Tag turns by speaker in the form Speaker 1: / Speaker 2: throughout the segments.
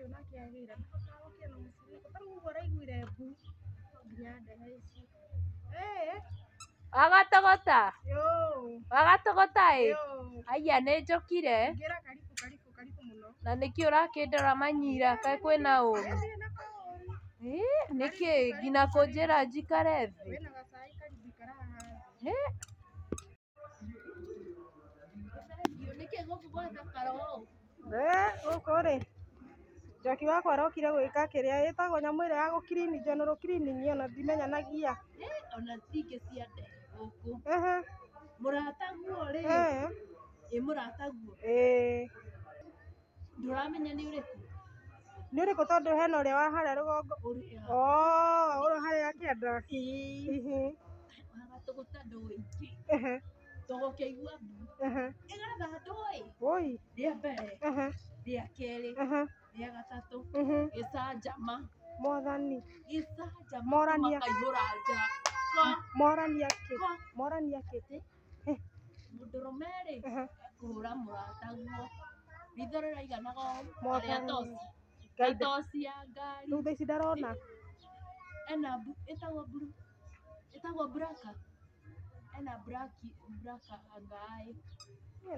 Speaker 1: Nĩkĩ nake agĩra gũkĩa na mũciĩ tarĩu ũguo araiguire mbu no nginya ndehe ici.
Speaker 2: Wagatogota
Speaker 1: Yo.
Speaker 2: Wagatogota ĩ.
Speaker 1: Yo.
Speaker 2: Aya nĩ njũkire.
Speaker 1: Ingĩra karibu karibu karibu mũno.
Speaker 2: Na nĩkĩ ũrakĩndora manyira kaĩ kwĩna ũru?
Speaker 1: Ndirĩ na kaũru.
Speaker 2: Ĩ, nĩkĩ nginya kũnjĩra njikare thĩ?
Speaker 1: Wĩna gacai karibu ikara haha thĩ.
Speaker 2: Ĩ? Nĩkĩ gũkũ gwathakara ũũ?
Speaker 1: Gũkũ rĩ, Njoki wakwa arokire gwĩka kĩrĩa ĩtagwo nyamũ ĩrĩa ya gũ clean, general cleaning ona ndimenyanagia.
Speaker 2: Ĩ, ona tingĩ cia ndehe gũkũ.
Speaker 1: Ehe.
Speaker 2: Mũrataguo rĩ? Ĩ mũrataguo?
Speaker 1: Ĩĩ.
Speaker 2: Ndũramenya nĩ ũrĩkũ?
Speaker 1: Nĩ ũrĩkũ tondũ hena ũrĩa wa harĩa rũgongo?
Speaker 2: Ũrĩa.
Speaker 1: Oh, ũrĩa harĩa kĩanda.
Speaker 2: Ĩĩ.
Speaker 1: Ihi.
Speaker 2: Wagatũgũta ndũĩ ingĩ.
Speaker 1: Ehe.
Speaker 2: Tũgũkĩigua mbu.
Speaker 1: Ehe.
Speaker 2: Ĩgatha ndũĩ.
Speaker 1: Woi.
Speaker 2: Rĩa mbere.
Speaker 1: Ehe.
Speaker 2: Rĩa kerĩ.
Speaker 1: Ehe.
Speaker 2: Rĩa gatatũ. Gĩcanjama.
Speaker 1: Mwathani.
Speaker 2: Gĩcanjama.
Speaker 1: Morania.
Speaker 2: Makaihũra nja. Ko.
Speaker 1: Morania kĩ?
Speaker 2: Ko.
Speaker 1: Morania kĩ?
Speaker 2: Mũndũrũme rĩ,
Speaker 1: Ehe.
Speaker 2: ekũhũra mũrataguo. Ritho rĩraiganaga ũũ. Rĩa
Speaker 1: Mwathani.
Speaker 2: toci.
Speaker 1: Ngai
Speaker 2: Ta toci ya ngari.
Speaker 1: Rĩu thaa ici ndarona.
Speaker 2: Ena ĩtagwo blue. Ĩtagwo buraka. Ena braki buraka angaĩ.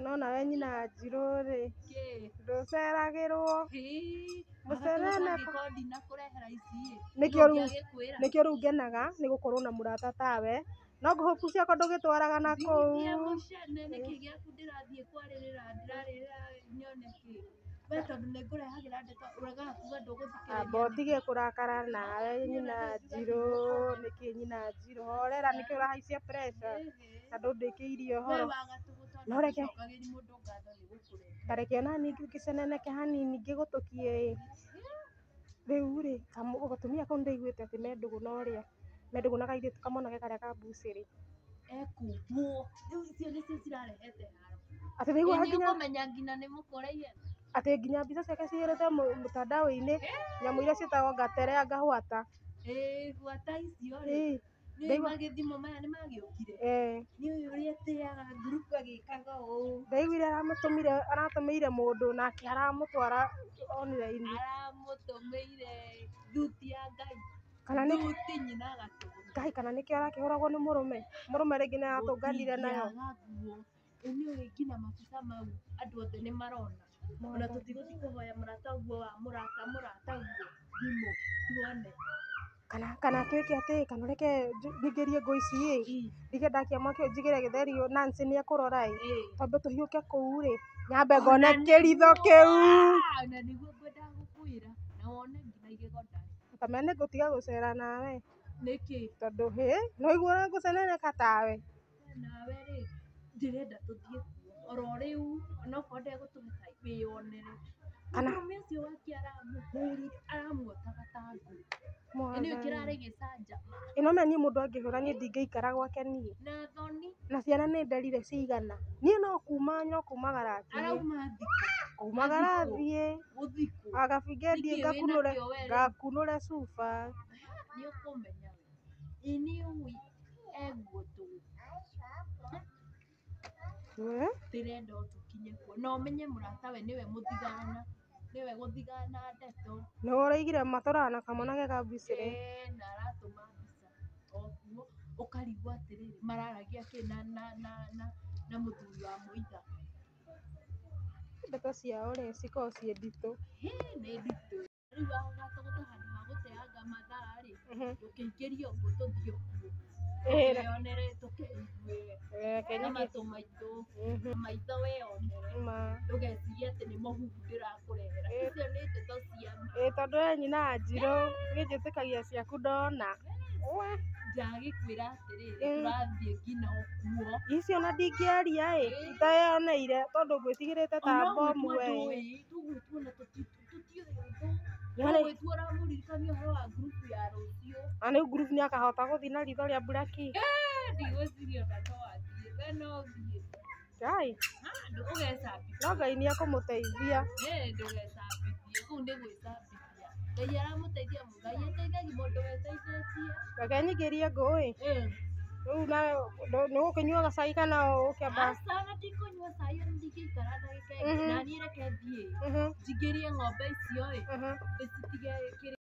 Speaker 1: No nawe nyina Njirũ rĩ.
Speaker 2: Kĩ?
Speaker 1: Ndũceragĩrwo.
Speaker 2: Hĩ.
Speaker 1: Mũcere
Speaker 2: Angĩkorwo ndinakũrehera ici ĩ.
Speaker 1: Nĩkĩo rĩu
Speaker 2: Ũngĩagĩkwĩra.
Speaker 1: nĩkĩo rĩu ngenaga nĩ gũkorwo na mũrata tawe. No ngũhũku ciakwa ndũgĩtwaraga na kũu.
Speaker 2: Thigithia mũcene nĩkĩ gĩaku ndĩrathiĩ kwarĩrĩra ndĩrarĩrĩra nyone kĩ. We tondũ nĩngũrehagĩra ndeto ũregaga kuga ndũgũthikĩrĩria.
Speaker 1: Amba ũtige kũrakara nawe nyina Njirũ, nĩkĩ nyina Njirũ, horera nĩkĩ ũrahaicia pressure na ndũndĩkĩirie
Speaker 2: We
Speaker 1: ũhoro.
Speaker 2: wagatũgũta
Speaker 1: No reke
Speaker 2: ndũcokagĩria mũndũ ngatho nĩ gũkũrehe.
Speaker 1: ta reke ona niĩ ngĩceneneke hanini ngĩgũtũkie ĩ. Rĩu rĩ, gatumia kau nĩndaiguĩte atĩ me ndũgũ na ũrĩa, me ndũgũ na kairĩtu kamwana karĩa ka mbucĩrĩ.
Speaker 2: Ekũmbwo. Rĩu icio nĩcio cirarehete haro.
Speaker 1: Atĩ ndaigua
Speaker 2: Ĩ
Speaker 1: nginya
Speaker 2: nĩũkũmenya nginya nĩ mũkũre ihenya.
Speaker 1: atĩ nginya mbica ciake cihũrĩte mũtandao-inĩ, nyamũ iria ciĩtagwo ngaterea ngahwata.
Speaker 2: Ĩ gwata icio rĩ.
Speaker 1: Ĩ,
Speaker 2: Nĩ
Speaker 1: ndaigua
Speaker 2: magĩthimo maya nĩmagĩũkire.
Speaker 1: Eh.
Speaker 2: Nĩ ũyũ ũrĩa atĩaga ngurubu agĩkaga ũũ.
Speaker 1: Ndaiguire aramũtũmire aratũmĩire mũndũ nake aramũtwara online.
Speaker 2: Aramũtũmĩire thuti ya Ngai.
Speaker 1: Kana nĩ
Speaker 2: Thuti nyina agatũgũta.
Speaker 1: Ngai kana nĩkĩo arakĩhũragwo nĩ mũrũme. Mũrũme rĩngĩ nĩ aratũnganire nayo.
Speaker 2: Gũtingĩaga nguo. Ĩ nĩũĩ nginya mabica mau andũ othe nĩ marona. Ona tũtigũthiĩ kũhoya mũrata ũguo wa mũrata mũrata ũguo thimũ tuone.
Speaker 1: Kana kana twĩke atĩ kana reke nyingĩrie ngũ ici ĩ. Ndige ndakia mwaki ũyũ njigĩre gĩtheri Nancy nĩ ekũrora ĩ. Twambe tũhiũke kũu rĩ, nyambe ngone kĩritho kĩu.
Speaker 2: Na nĩguo ngwendaga gũkwĩra na wone nginya igego ndarĩ.
Speaker 1: Kamenya nĩ ngũtiga gũcera nawe.
Speaker 2: Nĩkĩ?
Speaker 1: Tondũ hĩ, no ũigua ũrĩa ngũceneneka tawe.
Speaker 2: We nawe rĩ, ndĩrenda tũthiĩ kuo oro rĩu onokorwo ndegũtũhe cai wĩyonere.
Speaker 1: Kana
Speaker 2: Mũndũrũme ũcio wake aramũhũrire aramuotaga ta ngũ. Ĩ nĩũĩ kĩrarĩ gĩcanjama.
Speaker 1: Ĩno me niĩ mũndũ angĩhũra niĩ ndingĩikara gwake niĩ.
Speaker 2: Na thoni.
Speaker 1: Na ciana nĩ nderire cigana. Niĩ no kuma no kumagara thiĩ.
Speaker 2: Arauma thikũ.
Speaker 1: Kumagara thiĩ.
Speaker 2: Gũthikwo.
Speaker 1: Agabinge thiĩ
Speaker 2: Nĩkĩ
Speaker 1: ngakunũre
Speaker 2: wĩnakĩo we rĩu?
Speaker 1: ngakunũre cuba.
Speaker 2: Nĩ ũkũmenya we. Ĩ nĩũĩ eguotwo.
Speaker 1: We?
Speaker 2: Ndĩrenda o tũkinye kuo na ũmenye mũratawe nĩwe mũthigana nĩwe gũthigana ndeto.
Speaker 1: Nĩwe ũraigire matũraga na kamwana ke ka mbucĩrĩ.
Speaker 2: Ĩĩ na aratũma mbica o kuo ũkarigwo atĩrĩrĩ mararagia kĩ na na na na na mũthuri wa mũitha.
Speaker 1: Ndeto ciao rĩ cikoragwo ciĩ nditũ.
Speaker 2: Hĩ nĩ nditũ. Rĩu wagatũgũta handũ ha gũteanga mathaa rĩ, ndũkĩingĩrie ũguo tũthiĩ kuo.
Speaker 1: Ĩ.
Speaker 2: Tũkeyonere tũkeiguĩre.
Speaker 1: Reke
Speaker 2: Na
Speaker 1: nyingĩ.
Speaker 2: matũ maitũ, maitho weyonere.
Speaker 1: Ma.
Speaker 2: Ndũgecirie atĩ nĩ mũhuhu ndĩrakũrehera. Icio nĩ ndeto cia ma.
Speaker 1: Ĩ tondũ we nyina Njirũ, niĩ njĩtĩkagia ciaku ndona. We.
Speaker 2: Ndagĩkwĩra atĩrĩrĩ, tũrathiĩ nginya okuo.
Speaker 1: Icio ona ndingĩaria ĩ, iteyoneire tondũ ngwĩtigĩrĩte ta
Speaker 2: Ona
Speaker 1: bomu
Speaker 2: gwĩtua
Speaker 1: we.
Speaker 2: ndũĩ, tũgwĩtua na tũtiũĩ ũndũ.
Speaker 1: Yaani-
Speaker 2: Tũgwĩtua ũramũririkania ũhoro wa ngurubu ya rũciũ.
Speaker 1: Na rĩu ngurubu nĩ akahota gũthiĩ na ritho rĩa mburaki.
Speaker 2: Ndigwĩciria ona no athiĩ. We no ũthiĩ.
Speaker 1: Ngai,
Speaker 2: Ha, ũgecambithia.
Speaker 1: no Ngai nĩ ekũmũteithia.
Speaker 2: Ĩ, ndũgecambithie. Kũu nĩ gwĩcambithia. Ngai aramũteithia, Ngai ateithagia mũndũ wĩteithĩtie.
Speaker 1: Reke nyingĩrie ngũ ĩ.
Speaker 2: Ĩ.
Speaker 1: Rĩu nawe nĩ ũgũkĩnyua gacai kana ũkĩamba?
Speaker 2: Aca, ona ndikũnyua cai, ona ndingĩikara ndagĩka ĩngĩ. Na niĩ reke thiĩ njingĩrie ng'ombe icio ĩ, ndĩcitige kĩrĩa.